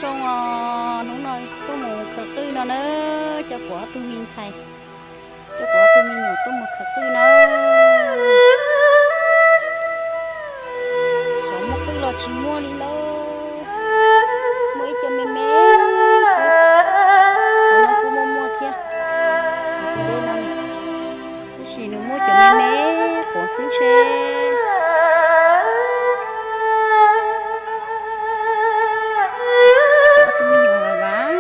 Zoo os, hnub no tuaj mus khaws qwj no na, coj kuv ob tug me ntxhais, coj kuv ob tug me nyuam tuaj mus khaws qwj na. Xyov muaj qwj los tsis muaj li lauj. Muaj ib co me me, qhov no kuj muaj muaj thiab. Tab sis nws muaj cov me me quav xwb ntshe. Ob tug me nyuam vam vam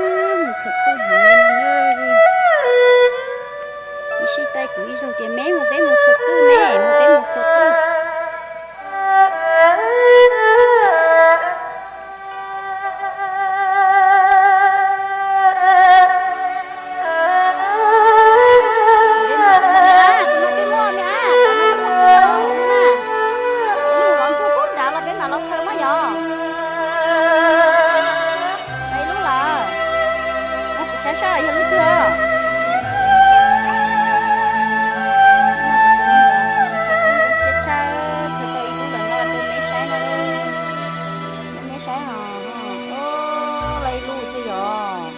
mus khaws qwj heev li no na. Ib sij taij kuv ib zaug tias, me mus peb mus khaws qwj, me mus peb mus khaws qwj. Ib lub lawm, kuv saib saib yog lub twg. Siab tshaj, tau ib lub lawm no rau neb saib no. Neb saib os, lawm ib lub twg yog.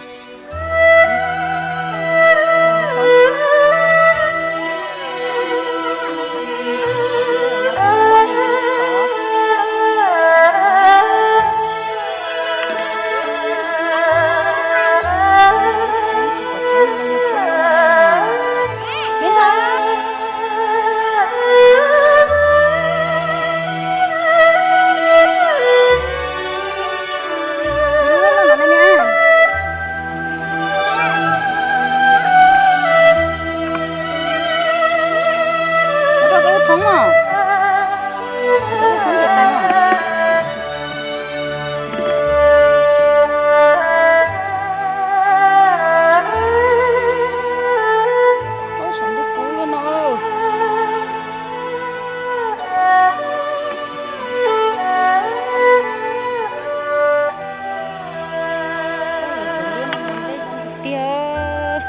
Tiag,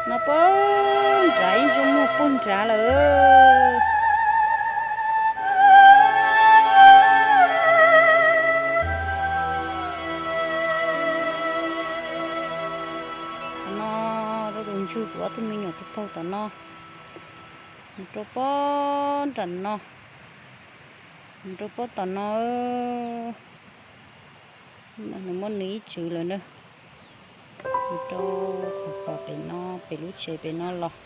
no pog nrad ib ntsuj muag pog nrad lawm. Tom no, rau tus ntswg kuv ob tug me nyuam taug tom no, mus rau pob nram no, mus rau pob tom no. Nws muab nws ib tswv lawm na. Mus rau qhov pem no, pem lub tsev pem no los.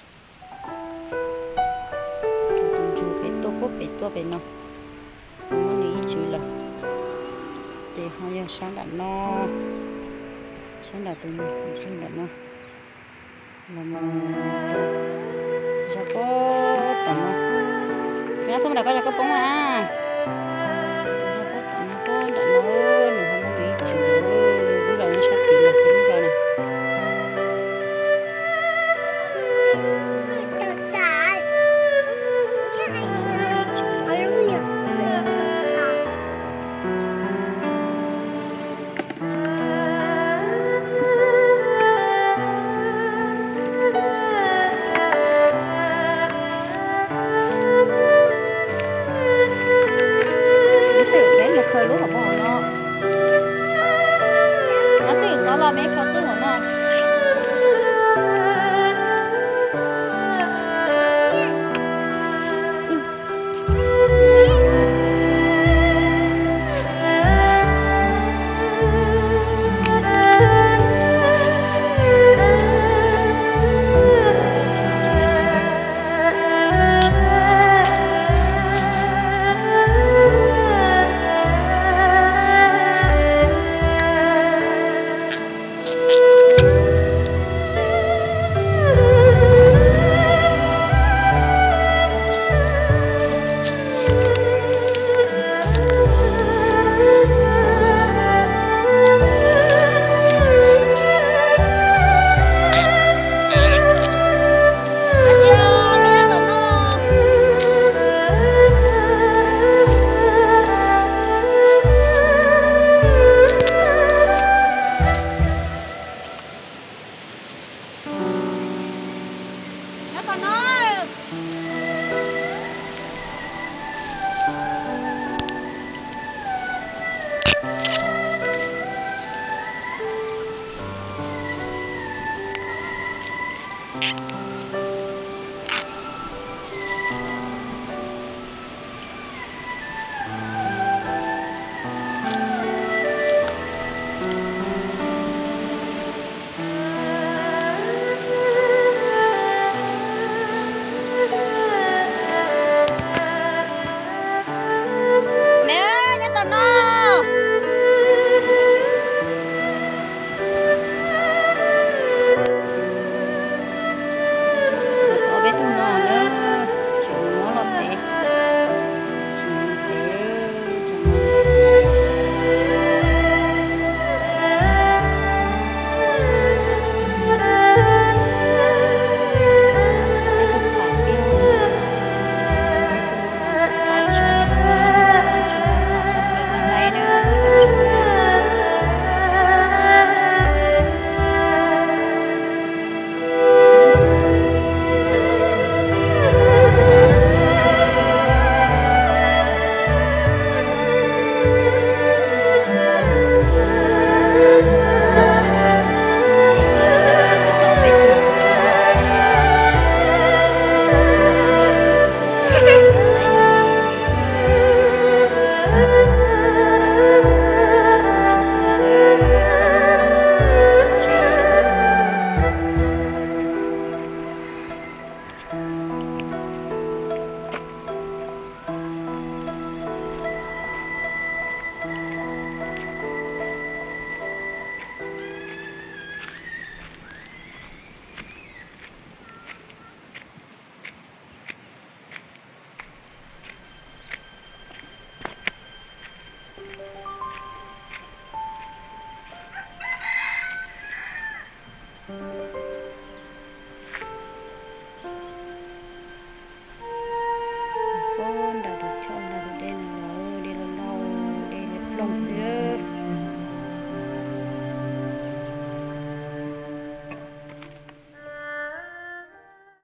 Rau tus ntswg pem tuaj, puag pem tuaj pem no. Nws muab nws ib tswv lawm. Ces ho yog sab nram no, sab nram tus ntswg nram no. Los mus rau zog pob tom no. Nyab tuaj nram koj zog koj poob na. Zog pob tom no, pob nram no, nws ho muab nws ib tswv lawm, lub zos no sab tid los rau lub zos no. Ib tug peb mus khaws lub hauv paus hauv no. Nyob twj ywm txhob los me khaws qwj hauv no.